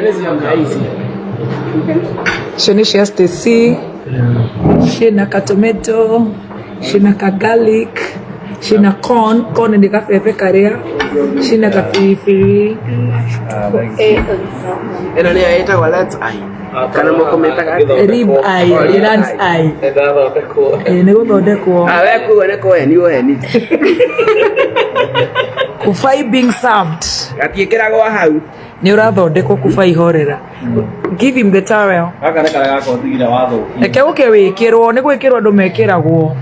Nĩ cia ici. Icio nĩ cia Stacy. Ciĩna ka tomato, ciĩna ka garlic, ciĩna corn, corn nĩ gabebe karĩa, ciĩna gabiribiri. Ĩno nĩyo ĩtagwo Lance Eye. Kana mũkũmĩtaga atĩa? Rib eye, lance eye. Ĩrathondekwo. Ĩĩ nĩ gũthondekwo. Ah, we kuga nĩ kũheni ũheni. Kubai being served. Gatiĩkĩragwo hau. Nĩ ũrathondekwo kubai horera. Give him the towel. Gaka nĩ karĩa gakotigire wathũkia. Reke ũke wĩkĩrwo, nĩ gwĩkĩrwo andũ mekĩragwo.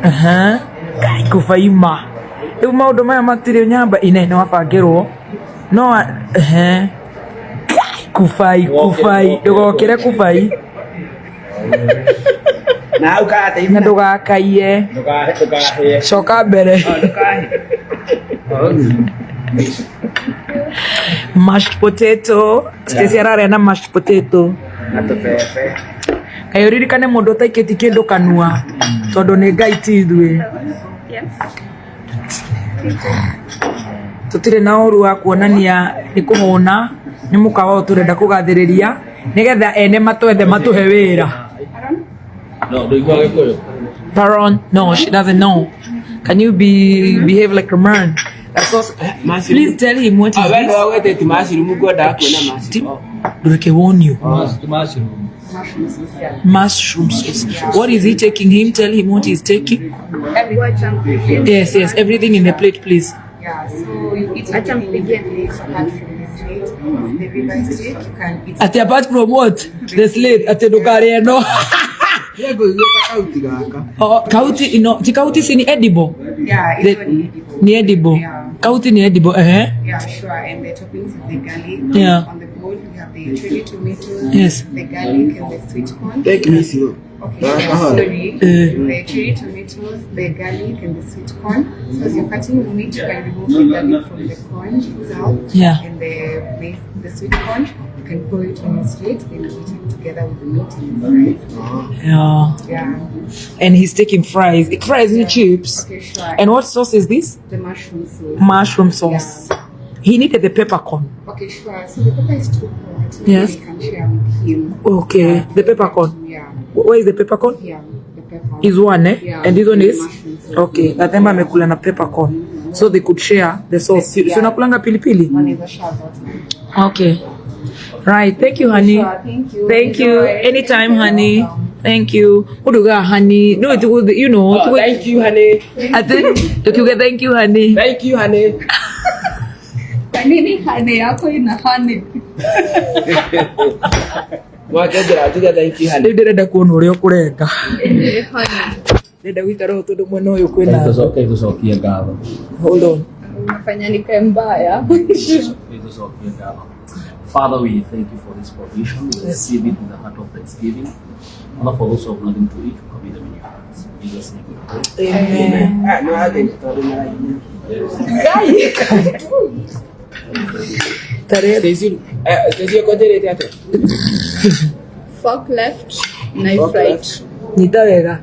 Aha. Ngai kubai ma. Rĩu maũndũ maya matirĩ nyamba inene wabangĩrwo. No ehe. Ngai kubai kubai ndũgokĩre kubai Na hau karatathi. na ndũgakaiye. Ndũkahĩe. Coka mbere. Mashed potato. Stacy ararĩa na mashed potato. Na tũbebe. Kaĩ ũririkane mũndũ ũtaikĩtie kĩndũ kanua tondũ nĩ Ngai ti ithuĩ. Tũtirĩ na ũru wa kuonania nĩ kũhũna nĩ mũkawa ũyũ tũrenda kũgathĩrĩria nĩgetha ene matwethe matũhe wĩra. No, ndũiguaga Gĩkũyũ? Baron, no, she doesn't know. Can you be behave like a man? That's also, please tell him what is Ah, we this. nĩwe wetĩti mushroom ngwendaga kuona mushroom. Ndũreke warn you. Ti mushroom. Mushroom sauce. What is he taking him? Tell him what he's taking. Yes, yes, everything in the plate, please. Yeah, so you eat everything in the plate apart from the slate. The ribeye steak, you can eat Ati apart from what? The slate. Ati ndũkarĩe no. Nĩngũigua kauti gaka. Oh, kauti ino, ti kauti si ni edible. Yeah, The- it's only edible. Ni edible. Yeah. Kauti ni edible, eh? Yeah, sure. And the toppings of the garlic. Yeah. On the bowl, we have the cherry tomatoes, Yes. the garlic, and the sweet corn. Take me slow. Okay, sure. Sorry. Eh. The cherry tomatoes, the garlic, and the sweet corn. So as you're cutting the meat, you can remove the garlic from the corn itself. Yeah. And the sweet corn, you can pour it on your plate and eat it together with the meat and the fries. Yeah. Yeah. And he's taking fries. Fries and chips. Okay, sure. And what sauce is this? The mushroom sauce. Mushroom sauce. Yeah. He needed the peppercorn. Okay, sure. So the pepper is too hot. Maybe Yes. we can share with him. Okay. Yeah. The peppercorn. Yeah. Where is the peppercorn? Yeah, the pepper. Is one, eh? Yeah. And this one is? Mushroom sauce. Okay. Gathemba amekula na peppercorn. So they could share the sauce. Si Yeah. si unakulanga pilipili? Wanaweza share zote. Okay. Right. Thank you, honey. Sure, thank you. Thank you. Enjoy. Anytime, honey. Thank you. Uduga, honey. No, it was, you know. Oh, thank you, honey. I think, tukiuga thank you, honey. Thank you, honey. Kwa nini honey yako ina honey? Mwakenjera tuge thank you, honey. Rĩu ndĩrenda kuona ũrĩa ũkũrenga. Ndĩrenda gũikara ũũ tondũ mwena ũyũ kwĩna. Ngai tũcokie ngatho. Hold on. Unafanya nikae mbaya. Ngai tũcokie ngatho. Father, we thank you for this provision. We receive it with a heart of thanksgiving. Father, for those who have nothing to eat, we commit them in your hands. In Jesus' name we pray. Amen. Ah, no athĩni tondũ nĩ Tarehe Stacy, eh, Stacy ũkũnjĩrĩte atĩa? Fork left, knife Fork right. left. Nyita wega.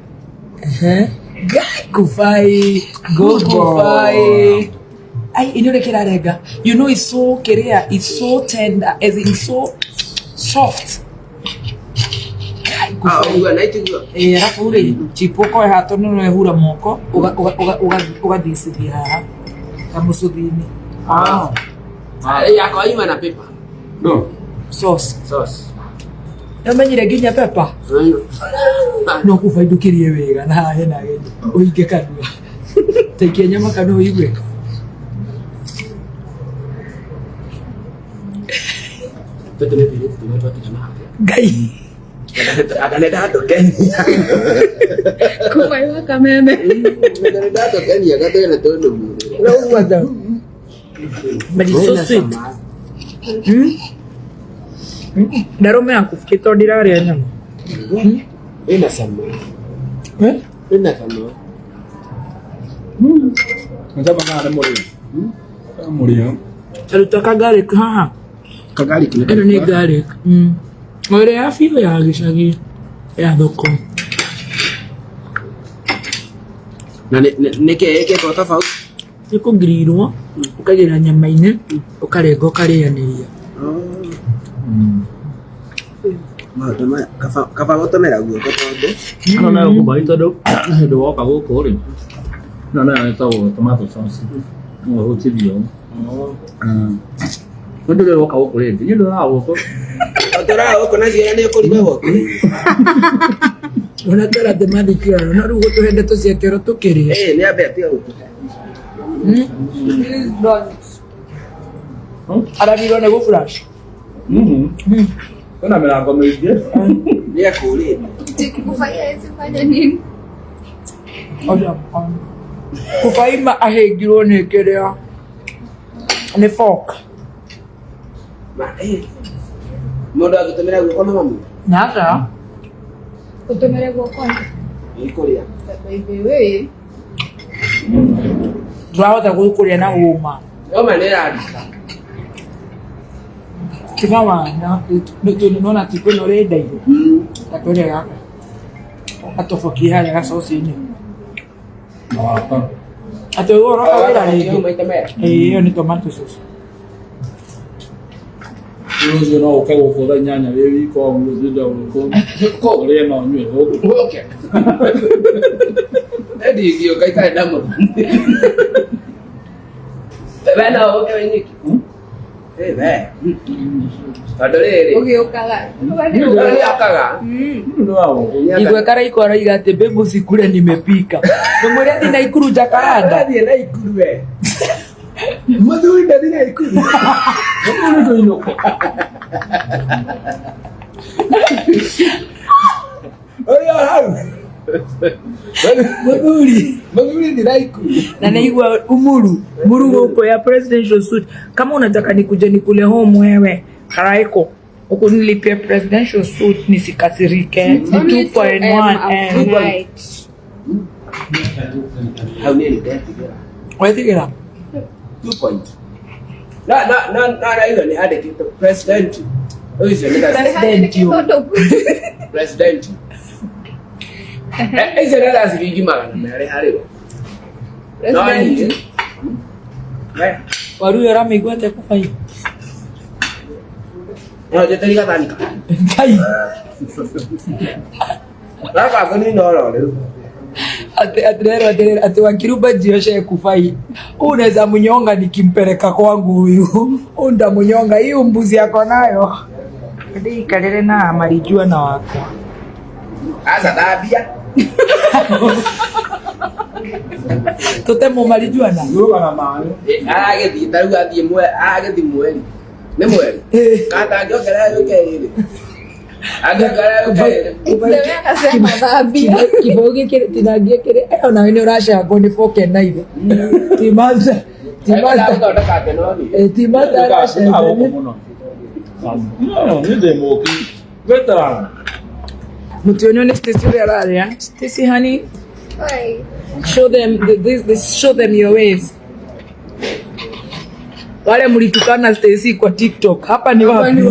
Ehe. Ngai kubai. Good kubai. Ai, inyo reke rarenga. You know it's so kerea, it's so tender, as in it's so soft. Ngai Ah, kubai. ũguo na itiguo. Eh, arabu rĩ, chipo ũkoe haha tondũ nĩ wehura moko, ũgathicithia haha kamũcũthi-inĩ. Ah. Ah, yakwa yuma na paper. No. Sauce. Sauce. Nĩũmenyire nginya pepper? No kuba indũkĩrie wega na haha hena ageni ũhinge kanua taikia nyama kanua ũigue. Tũtũ nĩ tũirĩtu tũmwe twatigana haha. Ngai. Anga nĩ ndatũkenia. Kubaiwa kameme. Anga nĩ ndatũkenia gatwene tũnũmire. But it's so sweet. Ndarũme yaku tondũ ndirarĩa nyama. Ĩna cama. Eh? Ĩna cama. Nĩ kana nĩ mũrĩo. Mũrĩo. Taruta ka garlic haha. Kagarlic nĩ Ĩno nĩ garlic. O ĩrĩa ya biũ ya gĩcagi ya thoko. Na nĩ kĩ ĩkĩtwo tofauti? Nĩ kũngirirwo. Ũkaigĩrĩra nyama-inĩ, ũkarenga ũkarĩanĩria. Maũndũ maya kaba gũtũmĩra guoko tondũ Ĩno nayo kumbai tondũ hĩndĩ woka gũkũ rĩ, ĩno nayo ĩtagwo tomato sauce. No ũhutithie ũũ. Tondũ rĩrĩ woka gũkũ rĩngĩ, niĩ ndũraga gũkũ. Ũtũraga gũkũ na ciana nĩ ũkũriga gũkũ. Ona twĩra atĩ mathikĩra no rĩu gũtũhe ndeto cia kĩoro tũkĩrĩe. Eh, nĩ ambe atiga gũtũhe. Please don't. Ararirwo nĩ gũ-flash. Kwĩna mĩrango mĩingĩ. Nĩ akũrĩte. Kufanya hizi fanya nini? Kubaima ahĩngirwo nĩ kĩrĩa nĩ fork. Ma eh. Mũndũ angĩtũmĩra guoko no mamu. Nata Utumire guoko. Nĩ kũrĩa. By the way, ndũrahota gũkũrĩa na ũma. Ũma nĩ ĩrandika. Tiga wana nona ti kwĩna ũrĩa ĩndaire. Ta kũrĩa gaka. Gatobokie harĩa gacoci-inĩ. Atĩ ũguo ũroka wĩra rĩngĩ. Maita merĩ. Ĩĩ ĩyo nĩ tomato sauce. Rũciũ no ũke gũkũ thaa inyanya wĩ wika ũguo ũtinde gũkũ. Ũrĩe na ũnyue gũkũ. Ũke. Ndingĩũka itarĩ na mũndũ. We no ũke wĩ nyiki. Eh, we. Tondũ rĩrĩ. ũgĩũkaga. Nĩ okaga. Ndũraga gũkũ. Igwe Karaiko arauga atĩ mbembe cikure nimepika. Ndũmwĩre athiĩ Naikuru Jacaranda. Athiĩ Naikuru we. Mũthuri ndathiĩ Naikuru. Mũthuri ndũinũka. Ũrĩa hau. Mũthuri. Mũthuri thiĩ Naikuru. Na naigua umuru muru huko ya presidential suite. Kama unataka nikuje nikule home wewe Karaiko huku nilipia presidential suite nisikasirike. Ni Only 2.1 2M a M. night. Hau niĩ nĩndetigĩra. Wetigĩra? 2 point. Na na na na na ĩyo nĩ handĩkĩtwo president. Ũcio nĩ thaa President yo. president. Eh, icio nĩ thaa ciringi magana merĩ harĩ we. No niĩ. We, Waru ĩyo ũramĩigua atĩa kũbai? no njetereri gathani ka. Ngai. Gaka ngũnina oro rĩu. Atĩrĩrĩ atĩrĩrĩ atĩ Wankiruba jioshe kufai. Huyu unaweza mnyonga nikimpeleka kwangu huyu. Huyu ndamunyonga hii mbuzi yako nayo. Ndiikarĩre na marijua na wakwa. Aca thambia. Tũtemo marijuana. Yuga na maĩ. Aragĩthiĩ ta rĩu athiĩ mwe aragĩthiĩ mweri. Nĩ mweri. Kana angĩongerera yũke ĩrĩ. Angĩongerera yũke ĩrĩ. Ndio akasema thambia. Kibao gĩkĩ tinangie kĩrĩ eh onawe nĩ ũracangwo nĩ fork and knife. Ti master. Ti master. Gũthondeka ngenoni. Eh, ti master Ndũraga gũkũ aracangwo. mũno. No, niĩ ndĩ mũki. Veteran. Mũtionio nĩ Stacy ũrĩa ararĩa. Stacy honey, Oi. show them this show them your ways. Wale mlitukana Stacy kwa TikTok, hapa ni wapi?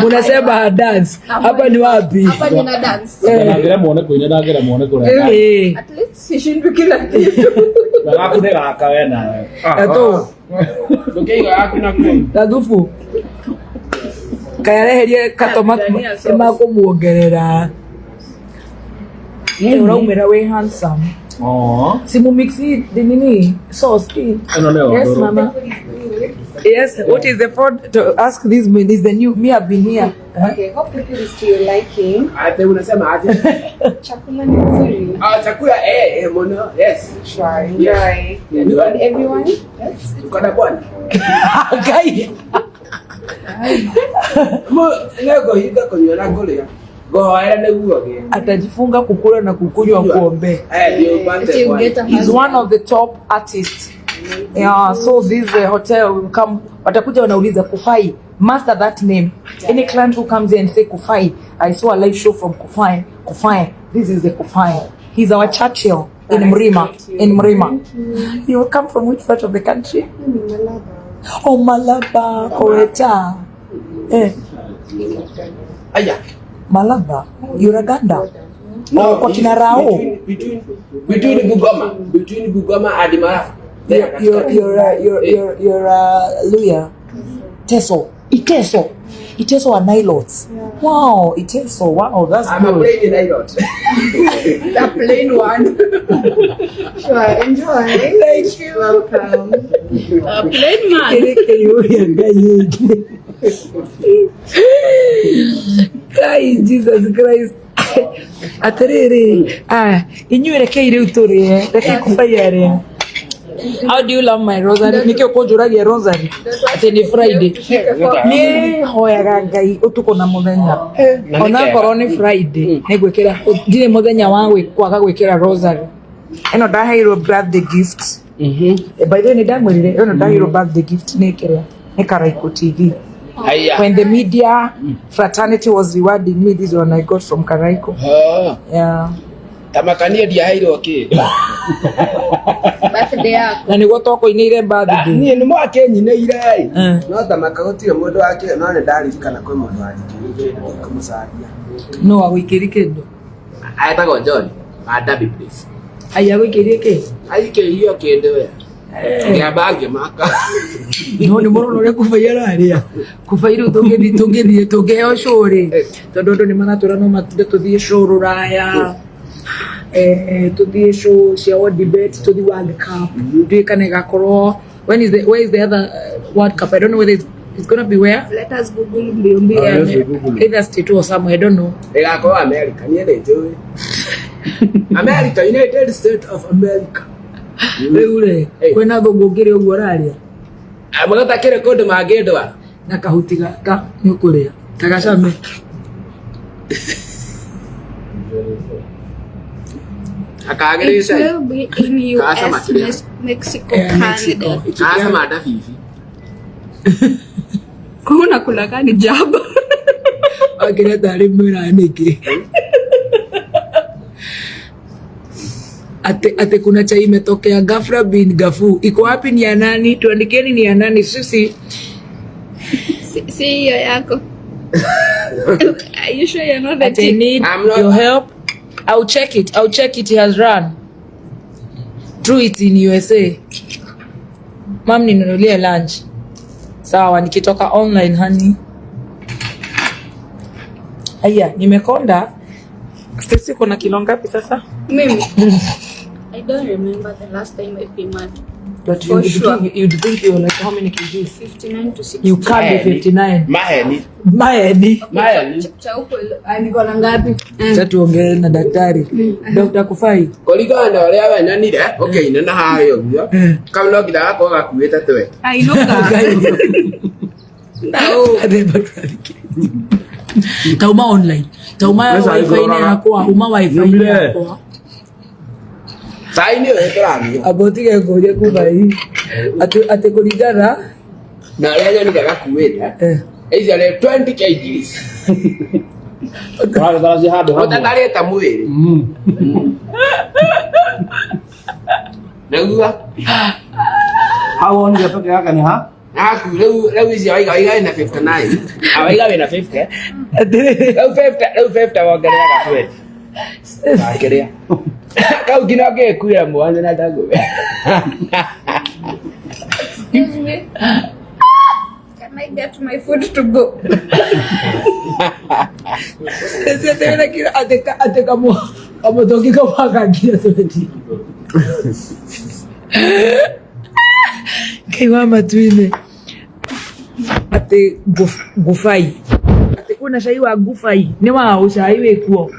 Munasema dance, hapa ni wapi? Hapa nina dance. Ndangĩre muone kũina, ndangĩre muone kũrĩa. Eh, At least sishindwi kila kitu. Na gaku nĩ gaka we nawe. Eto, Ndũkĩiga yaku na kũu. Gathubu. Kayareherie katomato Dania sauce. nĩmakũmuongerera. Eh, ũraumĩra wĩ handsome. Oh. Simu mixi nini sauce hii. Ĩno nĩyo Yes, ndũrũ. mama. Yes, what is the phone to ask this man is the new me have been here. Huh? Okay, hope the food is to your liking. Ate unasema aje? Chakula ni nzuri. Ah, chakula eh eh muno. Yes. Try, enjoy. Yes. You and everyone. Yes. Tuko na bwana. Ngai. Mu nĩngũhinga kũnyua na kũrĩa. Ngũhoera nĩguo ngĩe. Atajifunga kukula na kukunywa kuombe. Eh, ndio upate Until you bwana. get a He's husband. one of the top artists. Yeah, so this hotel will come, watakuja wanauliza Kufai, master that name. Any client who comes here and say Kufai, I saw a live show from Kufai, Kufai, this is the Kufai. He's our Churchill in Mrima, in Mrima. You will come from which part of the country? Oh, Malaba, Koweta. Eh, Aya. Malaba, Uganda. No, Oh, kwa kina Rao. Between Bugoma, between Bugoma and Marafa. You're Luya. Teso. Iteso. Iteso are Nilots. Wow, Iteso. Wow, that's I'm a good. plain Nilot. The plain one. Sure, enjoy. Thank you. Welcome. A plain man. Kai, Jesus Christ. Atiriri, inyuĩ rekei rĩu tũrĩe, rekei kũbaiya rĩe. How do you love my rosary? Nĩkĩo kũnjũragia rosary atĩ nĩ Friday. Niĩ hoyaga Ngai ũtukũ na mũthenya. Onakorwo nĩ Friday, nĩngwĩkĩra ndirĩ mũthenya wa kwaga gwĩkĩra rosary. Ĩno ndaheirwo birthday gift. By the way, nĩ ndamwĩrire ĩno ndaheirwo birthday gift nĩ kĩrĩa nĩ Karaiko TV. Haya. When the media fraternity was rewarding me, this one I got from Karaiko. Oh. Yeah. Tamakanie ndiaheirwo kĩ. Birthday yako. Na nĩguo twakoinĩire birthday. Niĩ nĩ mwakenyinĩire. Mm. No tamaka gũtirĩ mũndũ wakĩrĩ no nĩ ndaririkana kwĩ mũndũ wanjikĩrire kĩndũ ndikũmũcaria. No agũikĩrie kĩndũ. Etagwo John wa Derby Place. Ai agũikĩrie kĩ? Aikĩirio kĩndũ we. Ngĩamba ngĩmaka. No nĩ mũrona ũrĩa Kubai ararĩa. Kubai rĩu tũngĩthiĩ tũngĩheo show rĩ. Tondũ andũ nĩ maratwĩra no matinde tũthiĩ show rũraya. Tũthiĩ show cia Odibet, tũthiĩ World Cup. Ndiũĩ kana ĩgakorwo when is the where is the other World Cup? I don't know whether it's gonna be where. Let us Google mbio mbio. Yeah, either state or somewhere, I don't know. Ĩgakorwo America, niĩ nĩ njũĩ. America, United States of America. Rĩu rĩ, Hey. kwĩna thũngũ ngĩrĩ ũguo ũrarĩa Mũgatakĩrĩ kũndũ mangĩndwara. na kahuti gaka nĩ ũkũrĩa kagacame. Akagĩrĩ It cai. will be in Kasa US, material. Mexico, Yeah, Mexico. Canada. Kasa madabibi. Kuna kulaga ni jaba. Akĩrĩa tarĩ mwĩra nĩkĩ. Ate kuna chai imetokea ghafla bin gafu. Iko wapi ni ya nani? Tuandikieni ni ya nani sisi. Si hiyo yako. Are you sure you're not the Ate chick? need I'm not- your help. I'll check it. I'll check it. It has run. Drew it in USA. Mam, ninunulie lunch. Sawa, nikitoka online honey. Aya, nimekonda. Stacy uko na kilo ngapi sasa? Mimi. I don't remember the last time I pimed. But For sure. you'd think you're like how many kgs? 59 to 60. You can't be 59. Maheni. Maheni. Maheni. Cha huko niko na ngapi? Acha tuongee na daktari. Dr. Kufai. Kũringana na ũrĩa we nyonire ũkĩinana harĩa ũguo kau no nginya gakorwo gakuĩte tweti. Ainuka. Tauma online. Tauma Pesa wifi igũrũraga. yakwa, uma wifi Nyumire. yakwa. Cai nĩ ũyũ tũranyua. Abotige ngũrie Kufai. Ate kũringana Na ũrĩa nyonire gakuĩte icio nĩ 20 kgs. Ũragĩthara ci handũ hamwe. Ũtatarĩte mwĩrĩ. Nĩguo Hau wonire peke yake nĩ ha? Naku rĩu icio waiga waiga wĩna 59. Ah, waiga wĩna 50. Rĩu 50 rĩu 50 wongerera ga 20. Wakĩrĩa. Kau nginya ũngĩkuĩra mwanya na ndagũe. Excuse me. Can I get my food to go? Stacy ate wĩna kilo ate kamũtũngi kamwaka nginya 20. Ngai wa matu-inĩ. Atĩ ngũbai. Atĩ kwĩna cai wa ngũbai. Nĩ waũ cai wĩkuo.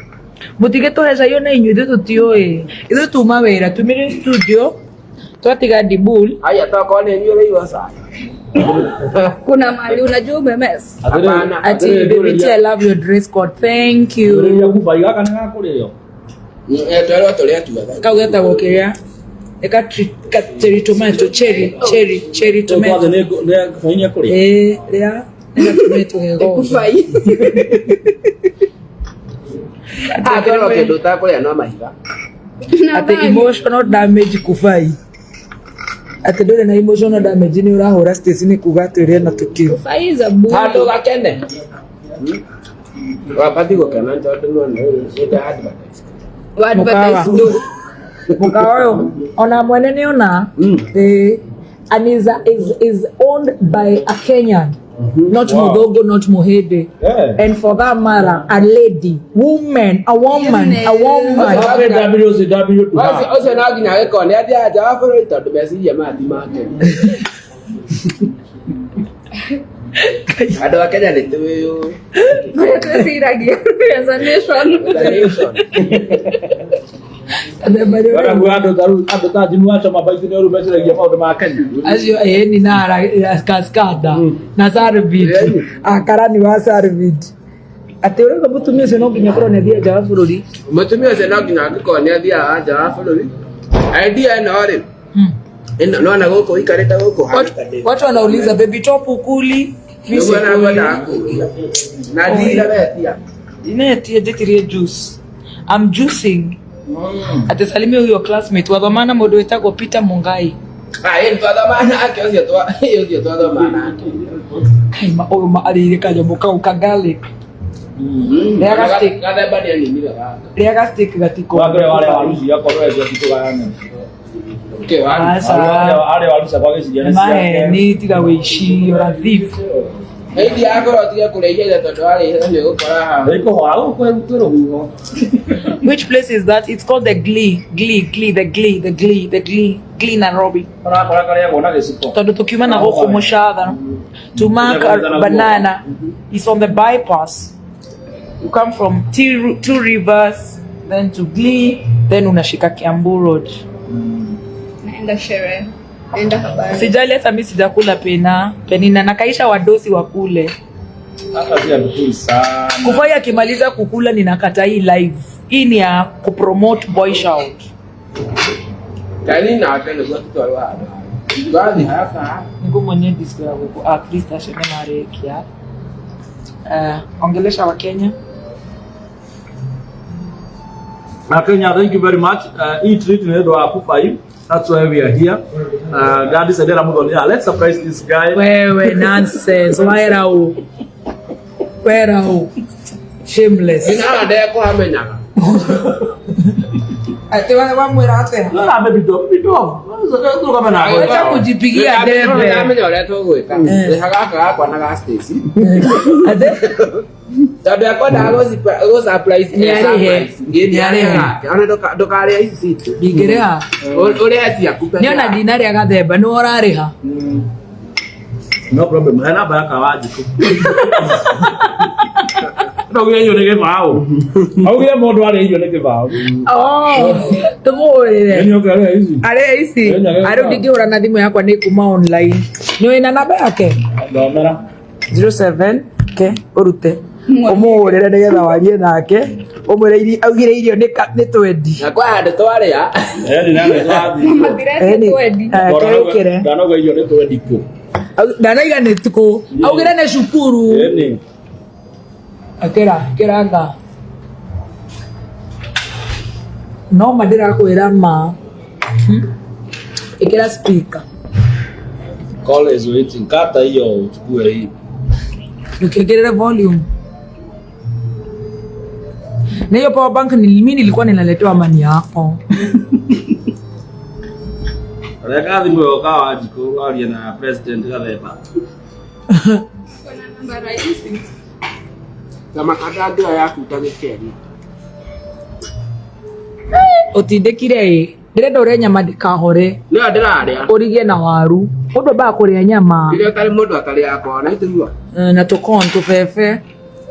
Mũtigĩtũhe cai ona inyuĩ ithuĩ tũtiũĩ. Ithuĩ tuma wĩra tumire studio twatiga Dibul. Haya tokorwo nĩ inyuĩ ũrĩiwa cai. Kuna mali unajua umemes. Hapana. Ati baby T, I love your dress code. Thank you. Ndũrĩria kubai gaka nĩ gakũrĩo. Twerwo tũrĩa tuothe. Kau getagwo kĩrĩa? Nĩ ka cherry tomato, cherry, cherry, cherry tomato. Kwathe nĩ kubai nĩ ekũrĩa. Rĩa nĩ ka tomato gegothe. Kufai. Ah, twerwo kĩndũ ũtakũrĩa no mahiga. Ati emotional damage Kufai. Ati ndũrĩ na emotional damage nĩ ũrahũra Stacy nĩ kuga atĩ ũrĩa na tukio. Kufai is a bully. Handũ gakene. Wabatiĩ gũkena tondũ nĩwona rĩu nĩ advertise. Advertise Mukawa. do. Mũkawa ũyũ ona mwene nĩ ona. And is owned by a Kenyan. Not Mudogo, not Muhede. Yeah. And for that matter, a lady, woman, a woman, a woman. WCW to her. Ũcio no nginya agĩkorwo nĩ athiaga nja wa bũrũri tondũ meciria maya ti ma Kenya. Andũ a Kenya nĩ tũĩ Ũrĩa twĩciragia as a nation. Wanaguo andũ ta rĩu andũ ta Jimmy wa Choma Baiti nĩ ũru meciragia maũndũ ma Kenya. Acio ĩni na kaskada na Sarvit akarani wa Sarvit atĩ ũrauga mũtumia ũcio no nginya akorwo nĩ athiĩ nja wa bũrũri. Mũtumia ũcio no nginya angĩkorwo nĩ athiaga nja wa bũrũri. Idea ĩno rĩ, ĩno nona gũkũ ikarĩte gũkũ Watu wanauliza baby top ukuli. Mi nĩguo sikuli. nagwendaga kũũria na ndira wetia. Netie njĩtirie juice. I'm juicing. Atĩ salimia huyo classmate wathomana mũndũ wĩtagwo Peter Mungai. Ah, ĩni twathoma nake ũcio twa ũcio twathoma nake. Kaima ũyũ ma arĩire kanyamũ kau ka garlic. Rĩaga steak. Gathemba nĩ aninire gaka. Rĩaga steak gatiko. Wa mbere warĩa waru ciakwa wendia titũgayane. Okay, waru. Aca. Arĩa waru ciakwa gĩciria nĩ ciake. Maheni tiga wĩici you're a thief. Ĩndi yakorwo ũtige kũrĩa ihenya tondũ warĩa ihenya nĩ ũgũkora haha. Nĩkũhora gũkũ kwĩ rũhuho. Which place is that? It's called the Glee. Glee, Glee, the Glee, the Glee, the Glee, Glee Nairobi. Ũrakora karĩagwo na gĩciko. Tondũ tukiuma na gũkũ mũcatha to mark a banana is on the bypass. You come from Two Rivers then to Glee then unashika Kiambu Road. Naenda sherehe. Naenda habari. Sijali hata mimi sijakula pena penina nakaisha wadosi wakule. Hata si vizuri sana. Kufai akimaliza kukula ninakata hii live. Hii ni ya kupromote boy shout. Tani nake nĩguo tũtwarwo handũ. Twathiĩ haha. Niko mwenye disco ya guku at least asheme narekia. Ongelesha wa Kenya. Na Kenya, thank you very much. Hii treat ni ũndũ wa Kufai. That's why we are here. Gladys Adera Muthoni. Yeah, let's surprise this guy. Wewe nonsense. Wera u. Wera u. Shameless. Nina ndekũhamenyaga. Ati wamwĩra atĩa? No, na baby dog, baby dog. Wacha kujipigia debe. Ndamenya ũrĩa tũgwĩka. Rĩha gaka gakwa na ga Stacy. Ate? Tondũ ekwendaga gũ-surprise- Nĩ arĩhe. surprise. Nĩ Nĩ arĩhe. arĩhe. Ona ndũkarĩe ici citũ. Ndingĩrĩha. Ũrĩhe ciaku peke Nĩ ona yako. ndinarĩa gathemba nĩ ũrarĩha. No problem. He namba ya Kawanjikũ. Ndaugire irio nĩ gĩbaũ. Augire mũndũ arĩa irio nĩ gĩbaũ. Oh, tũmũhũrĩre. Nĩ ũkĩarĩa ici. Arĩa ici. Ĩĩ, nĩ Arĩa ndingĩhũra na thimũ yakwa nĩ kuma online. Nĩ wĩna namba yake? Thomera. 07 ke ũrute ũmũhũrĩre nĩgetha warie nake ũmwĩre augire irio nĩ twendi. Na kwa handũ twarĩa. Eh, ndinarĩa twathi. Mathirete twendi. Kerekere. Ndanauga irio nĩ twendi kũ. Ndanaiga nĩ kũ augire nĩ cukuru. Ĩni. Akĩra kĩranga no ma ndĩrakwĩra ma. Ĩkĩra speaker. Call is waiting. Kata hiyo uchukue hii. Ukiongeza volume. Na hiyo power bank ni mimi nilikuwa ninaletewa amani yako. Reka thimũ ĩyo Kawanjikũ warie na President Gathemba. Kuna namba rahisi. Na makanda ngĩo yaku ta gĩkeri. Ũtindĩkire ĩ. Ndĩrenda ũrĩe nyama ndĩkahore. Nĩyo ndĩrarĩa. Ũrigie na waru. Mũndũ ambaga kũrĩa nyama. Kĩrĩa ũtarĩ mũndũ atarĩaga kona itiguo. Na tũkon tũbebe.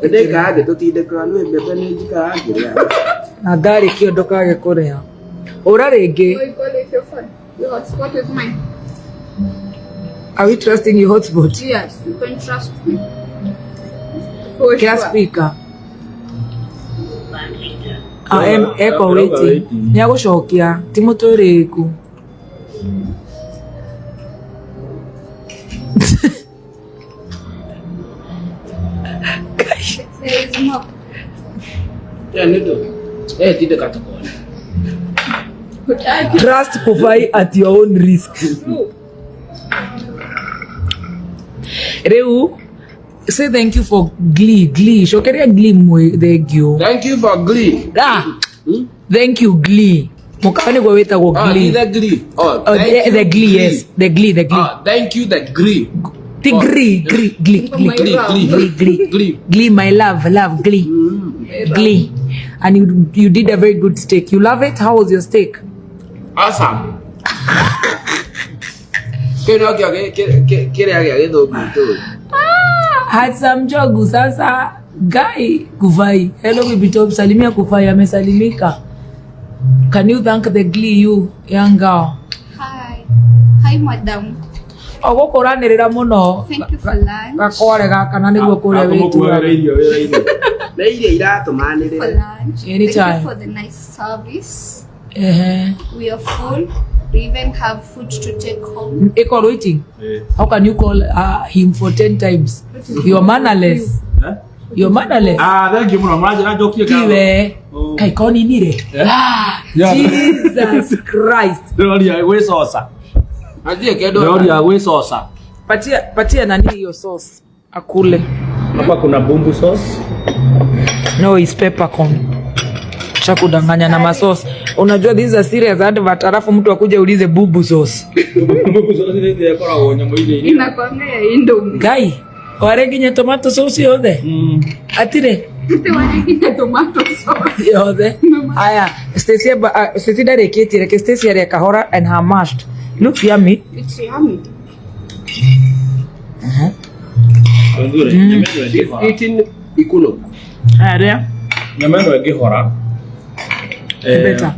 Ndĩikara thĩ tũtindĩkaga nĩ mbembe nĩ njikaraga ngĩrĩa. Na ngarĩ kĩo ndũkage kũrĩa. Ũra rĩngĩ. Go call with your phone. You hotspot with mine. Are we trusting you hotspot? Yes, you can trust me. For Kĩa sure. speaker. Eko waiting. Nĩ agũcokia. Ti mũtũrĩku. There is more. Ĩyo nĩ ndũ. Ĩĩ tindĩka tũkone. Trust Kufai at your own risk. True. Rĩu say thank you for Glee. Glee. Cokeria Glee mwe thank you. Thank you for Glee. Ah, thank you Glee. Mũkawa nĩguo wĩtagwo Oh, Glee. the Glee. Oh, Oh, thank the, you, the Glee, yes. The Glee, the Glee. Oh, thank you, the Glee. The Oh. Glee, Glee, Glee, Glee. Glee, Glee, Glee, Glee. Glee. Glee, my love, love, Glee. Glee. And you did a very good steak. You love it? How was your steak? Awesome. Kĩu nokĩo kĩrĩa gĩa gĩthũngũ tũ. Handsome Njogu sasa Guy Kufai. Hello Bibi Top, salimia Kufai amesalimika. Can you thank the Glee you young girl? Hi. Hi, madam. Ogũkũranĩrĩra mũno. Thank you for lunch. Gakware gaka na nĩguo kũrĩa Akũmũkuagĩra wĩturaga. irio wĩra-inĩ. Nĩ irio iratũmanĩrĩra. For lunch. Anytime. Thank you for the nice service. Ehe. We are full. We even have food to take home. Iko waiting. Eh. How can you call him for 10 times? You're mannerless. Eh? You're mannerless. Ah, thank you mũno. Mũranjĩra njokie ngatho. Kiwe. Oh. Kai koninire. Eh? Ah, Yeah. Jesus Christ. Ndĩroria gwĩcoca. Athiĩ kĩndũ. Ndĩroria gwĩcoca. Patia patia nani hiyo sauce akule. Hapa kuna bumbu sauce. No, it's peppercorn. Cha kudanganya na masos. Unajua this is a serious advert, alafu mtu akuja ulize bubu sauce. Bumbu sauce nĩ ĩrĩa ĩkoragwo nyamũ-inĩ. Inakwanga ya Indomie. Guy, ware nginya tomato sauce yothe. Atire Wale tomato sauce. yothe. Aya, Stacy Stacy ndarĩkĩtie, reke Stacy arĩa kahora and her mashed. Looks yummy. It's yummy. Nzuri, nyama ĩno ĩngĩhora. Eating ikuno. Aya, rĩa. Nyama ĩno ĩngĩhora. Better.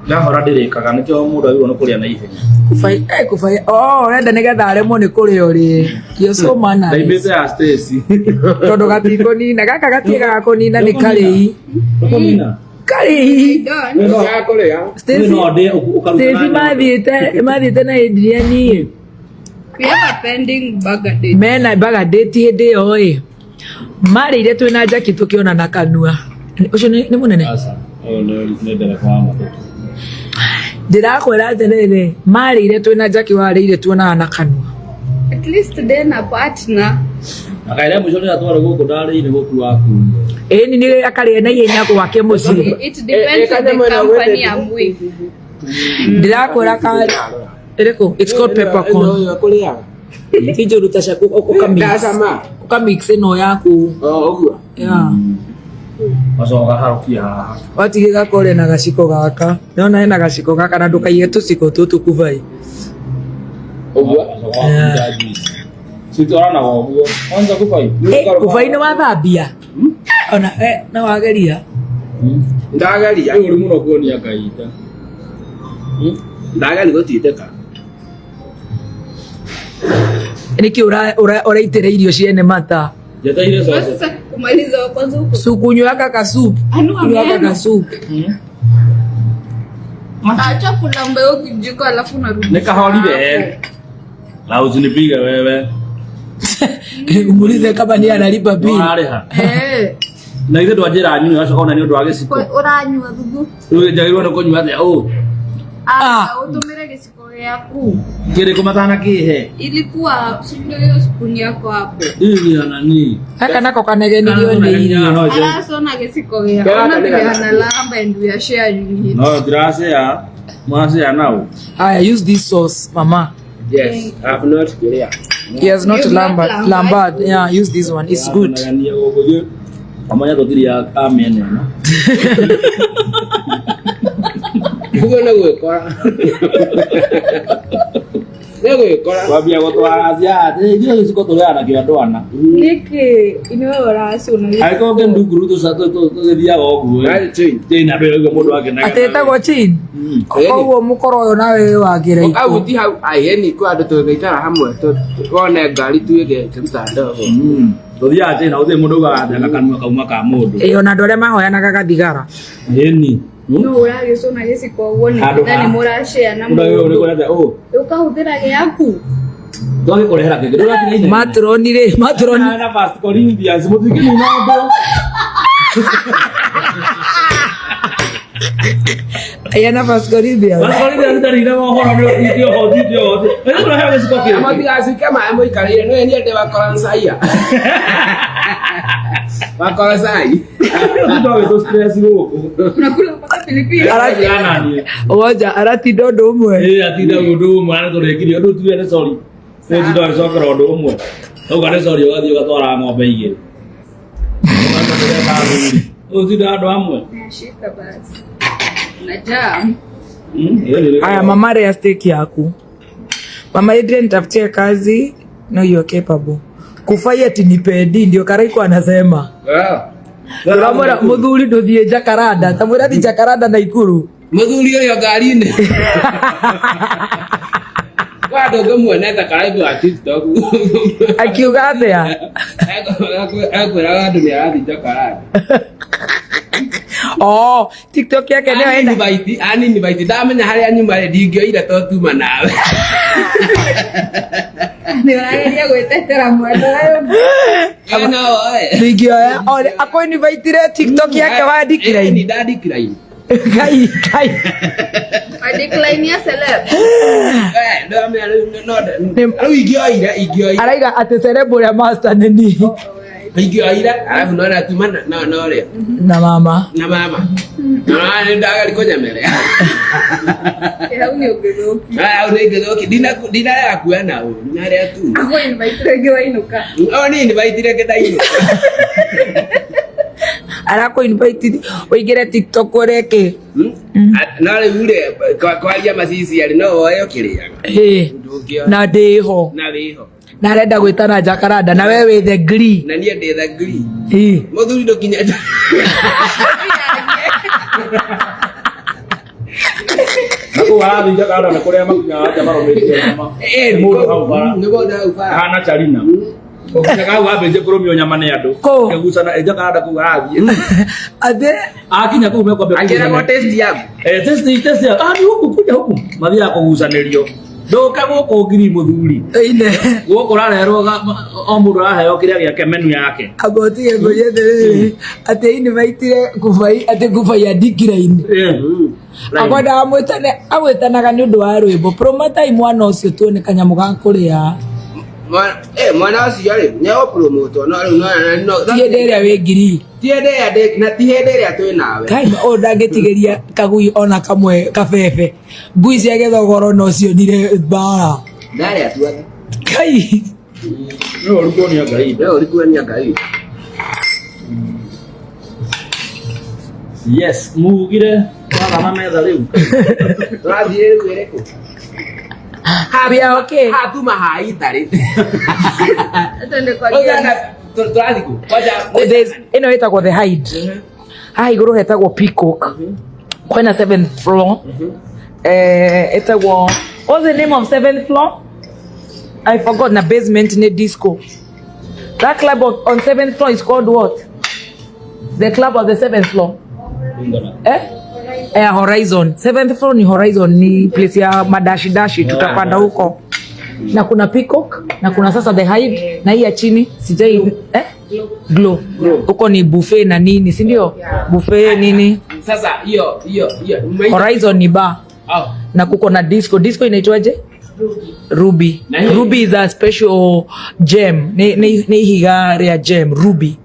Yahora ndĩrĩkaga nĩkĩo mũndũ agĩrĩirwo nĩ kũrĩa na ihenya. Kufai, eh, kufai. Oh, ũrenda nĩgetha aremwo nĩ kũrĩa ũrĩe. You're so mannerless. Ndaimĩte ya Stacy. Tondũ gatikũnina, gaka gatiagaga kũnina nĩ karĩi. Ndũkũnina? Karĩi. Done. Kũrĩa. Stacy, No ndĩe ũkaruta Stacy na nyama. mathiĩte na Adrian ĩ. We have a pending burger date. Mena baga date hĩndĩ ĩyo ĩ. Marĩire twĩna Jackie tũkĩona na kanua. Ũcio nĩ mũnene. Aca, ũyũ nĩ ndereba wa matatũ. Ndĩrakwĩra atĩrĩrĩ, marĩire twĩna Jackie warĩire tuonaga na kanua. At least today na partner. Na kaira mũico rĩrĩa twarĩ gũkũ ndarĩire gũkũ waku. Ĩni nĩ akarĩa na ihenya gwake mũciĩ. It depends on the company I'm with. Ndĩrakwĩra ka ĩrĩkũ? It's called peppercorn. Ĩno kũrĩaga. Ti njũru ta ciaku ũkamix. Ndacama. Ũkamix ĩno yaku. Oh, ũguo. Yeah. Gacoka gaharũkia haha. Watige gakore na gaciko gaka. Nĩwona hena gaciko gaka na ndũkaiye tũciko tũtũ kubai. Ũguo. Gacoka gakunja juice. Citwaranaga ũguo. Kwanza kubai. Kubai nĩ wathambia? Ona no wageria. Ndageria. Nĩ ũru mũno kuonia ngahinda. Ndageria gũtindĩka. Nĩkĩ ũraitĩra irio ciene mata? Njeteire coco. Sasa kumaliza wa kwanza huko. Sukunywa aka kasupu. Anua Kunywa aka meno. kasupu. Acha kulamba hiyo kijiko alafu unarudi. Nĩ kahorire. Na usinipige wewe. Umulize kama ni analipa bill. Nĩwarĩha. Eh. Na ithuĩ ndwanjĩra nyue gacoka ona nĩ ũndũ wa gĩciko. Kwa uranywa thugu. Rĩu njagĩrĩirwo nĩ kũnyua atĩa ũũ? Ah, utumire gĩciko gĩaku. Kĩrĩkũ matanakĩhe? Ilikuwa si ndio hiyo spoon yako hapo. Hii ni ya nani? Gaka nako kanegenirio nĩ irio. No, Arasona gĩciko gĩaku. Kera Ona kanega. vile analamba and we are sharing it. no ndĩracea. Mwacea nau. Aya, use this sauce, mama. Yes, I have not kĩrĩa. He has not You've not lambad. lambad. Lambad. Yeah, use this one. It's good. Nagania gũkũ ithuĩ amanya tũtirĩ a mĩena ĩno. Ũguo nĩ gwĩkora. Nĩ gwĩkora. Kwambia gũtwara ciaa, ithuĩ gĩciko tũrĩaga nakĩo andũ ana. Niki iniwe uracuna Angĩkorwo kĩndunguru tũgĩthiaga ũguo. Right, chain. Chain andũ ĩraigua mũndũ akenaga. Atĩ ĩtagwo chain. Koguo mũkoro ũyũ nawe wagĩra Au ikũ. ti hau aieni kwa andũ tũgĩikara hamwe wone ngari tuĩge kĩruta ndogo. Tũthiaga chain na gũtirĩ mũndũ ugaga atĩ aka kanua kauma ka mũndũ. Ĩĩ ona andũ arĩa mahoyanaga gathigara. Ĩni. No uragĩcũna gĩciko ũguo nĩ Handũ na ha- nĩ mũrashare na Mũndũ agĩrĩirwo nĩ mũndũ. kũrĩa atĩa ũũ. Ũkahũthĩra gĩaku. Twagĩkũrehera kĩngĩ. Ndũgatiga inegene. Matroni rĩ, matroni. Na First Corinthians mũtingĩnina ũndũ. Yana First Corinthians. First Corinthians ndarĩ na ũhoro nĩ ũthithio ũthithio ũthithio. Ĩno no heo gĩciko kĩrĩkũ? Amatigacuke maĩ mũikarĩire nĩ niĩ ndĩ wakorocaia. Wakorocai. Ũtinda ũgĩtũ stress gũkũ. Unakula mpaka pilipili. Arati Ngoja aratinda ũndũ ũmwe. Ĩĩ atinda ũndũ ũmwe na nĩtũrĩkirie ũndũ tuge nĩ sorry. Ũtinda ũgĩcokera ũndũ ũmwe. Ũga nĩ sorry ũgathiĩ ũgatwara ng'ombe igĩrĩ. Ũtinda andũ amwe. Shika basi. Na jam. Aya mama rea steak yaku. Mama Adrian nitafutie kazi. No you are capable. Kufai ati nipendi ndio Karaiko anasema. Uramwira muthuri nduthie Jakaranda ta mwira thi Jakaranda na Ikuru. Muthuri ũrĩa ngari-inĩ. Kwa ndũngĩmuonete Karaiko wa TikTok. Akiuga atia? Ekwĩraga andũ nĩ arathiĩ Jakaranda. Oh, TikTok yake nĩyo enda. Ani invite ndamenya harĩa nyuma rĩ ndingĩoire to tuma nawe. Nĩ ũrageria gwĩtetera mwena ũyũ. Ndingĩoya. Ore akũ-invitire TikTok yake wa decline. Nda decline. Kai kai. Wa decline ya celeb. Rĩu ingĩoire ingĩoire. Araiga atĩ celeb ũrĩa master nĩ niĩ. Ingĩoire arabu nona tuma na no rĩ. Na mama. Na mama. Na nĩ ndagari kũnyemerera. Hau nĩ ũngĩthũkia. Hau nĩ ngĩthũkia. Ndinarega kuoya na ũru. Ndinarĩa tu. Akũ invite rĩngĩ wainũka. O nĩ invite rĩngĩ ndainũka. Arakũ invite ũingĩre TikTok ũreke. No rĩu rĩ kwaria macici arĩ no woe ũkĩrĩaga. Na ndĩho. Na wĩho. Na arenda gwĩtana Jacaranda na we wĩ the green. Na niĩ ndĩ the green. Mũthuri ndũkinya. Na kũu arathiĩ Jacaranda nĩ kũrĩa makinyaga nja marũmĩtie nyama. Nĩ mũndũ hau bara. Nĩ mũndũ hau bara. Ahana Charina. Ũkinyaga hau ambĩtie kũrũmio nyama nĩ andũ. Kĩgucana Jacaranda kũu arathiĩ. Atĩ akinya kũu mekwambia Akĩragwo taste yaku. Taste yaku. Ah, huku kuja huku. Mathiaga kũgucanĩrio. Ndũke gũkũ ngiri mũthuri. Gũkũ ũrarehwo o mũndũ araheo kĩrĩa gĩake menu yake. Amba ũtige ngũrie atĩrĩrĩ atĩ invitire Kũbai atĩ Kũbai a decline. Akwendaga mwĩtane agwĩtanaga nĩ ũndũ wa rwĩmbo. Promoter mwana ũcio tuone kanyamũ ga kũrĩa. Mwana ũcio rĩ nĩ ũpromotwo no rĩu no Ti hĩndĩ ĩrĩa wĩ ngiri. Ti hĩndĩ ĩrĩa na ti hĩndĩ ĩrĩa twĩ nawe. Kai ũyũ ndangĩtigĩria kagui ona kamwe kabebe. Ngui cia gĩthogoro no cionire mbara. Ndarĩa tuothe. Kai. Nĩ ũru kuonia Ngai. Nĩ ũru kuonia Ngai. Yes, mugire twathama metha rĩu. Tũrathiĩ rĩu ĩrĩkũ? We are okay. Hatuma ha itarĩ. Twende kwa Tũrathiĩ kũ? Kwanja Ĩno ĩtagwo The Hyde. Haha igũrũ hetagwo Peacock. Kwĩna seventh floor. Ĩtagwo what's the name of seventh floor? I forgot. Na basement ni disco. That club on seventh floor is called what? The club on the seventh floor. Eh? Horizon. Seventh floor ni Horizon, ni place ya madashi dashi, tutapanda huko. Na kuna Peacock, na kuna sasa The Hyde, na hii ya chini sijai Glow. Huko ni buffet na nini, si ndio? Buffet nini? Sasa hiyo hiyo hiyo Horizon ni bar. Na kuko na disco. Disco inaitwaje? Ruby. Ruby is a special gem. Ni ihiga rĩa gem, Ruby.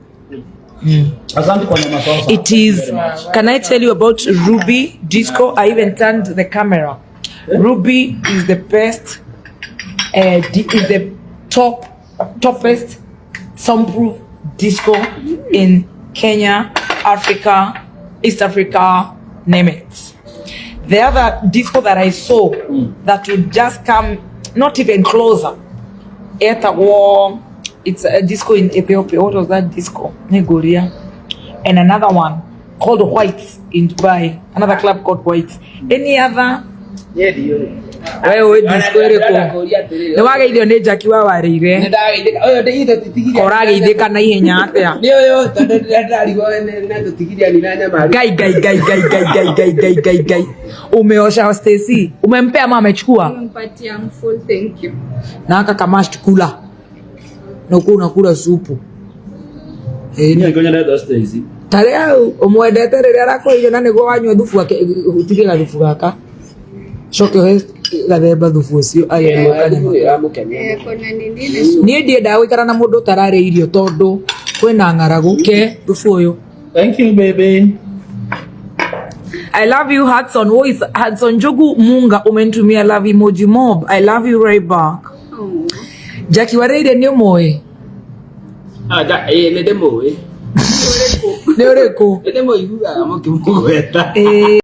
Asante kwa nyama sauce. It is. Can I tell you about Ruby Disco? I even turned the camera. Ruby is the best, is the toppest soundproof disco in Kenya, Africa, East Africa, name it. The other disco that I saw that would just come not even closer. It's a disco in Ethiopia. What was that disco? Negoria. And another one called Whites in Dubai. Another club called Whites. Any other? Wewe disco ĩrĩkũ? Nĩ wageithio nĩ Jackie wa warĩire. Ũrageithĩka na ihenya atĩa? Nĩ ũyũ tondũ ndĩrarigwo na tũtigiria ni na nyama. Ngai ngai ngai ngai ngai ngai ngai ngai ngai ngai. Umeosha Stacy. Umempea ama amechukua? Nimempatia full thank you. Na aka kamash kula. Na uko unakula supu. Ni ngoja ndio Stacy. Tarĩ hau ũmwendete rĩrĩa arakũhe irio na nĩguo wanyua thubu ake ũtige gathubu gaka coke ũhe gathemba thubu ũcio agĩe kanyama. Ĩramũkenia. Eh, kuna nini na soup. Niĩ ndiendaga gũikara na mũndũ ũtararĩa irio tondũ kwĩna ng'aragu ke thubu ũyũ. Thank you, baby. I love you, Hudson. Who is Hudson Njogu Munga? Umenitumia love emoji mob. I love you right back. Oh. Jackie Wareire nĩ ũmũĩ? Ah, ĩĩ nĩ ndĩmũĩ. Nĩ ũrĩkũ? Nĩ ndĩmũiguaga mũkĩmũgweta. Ĩĩ.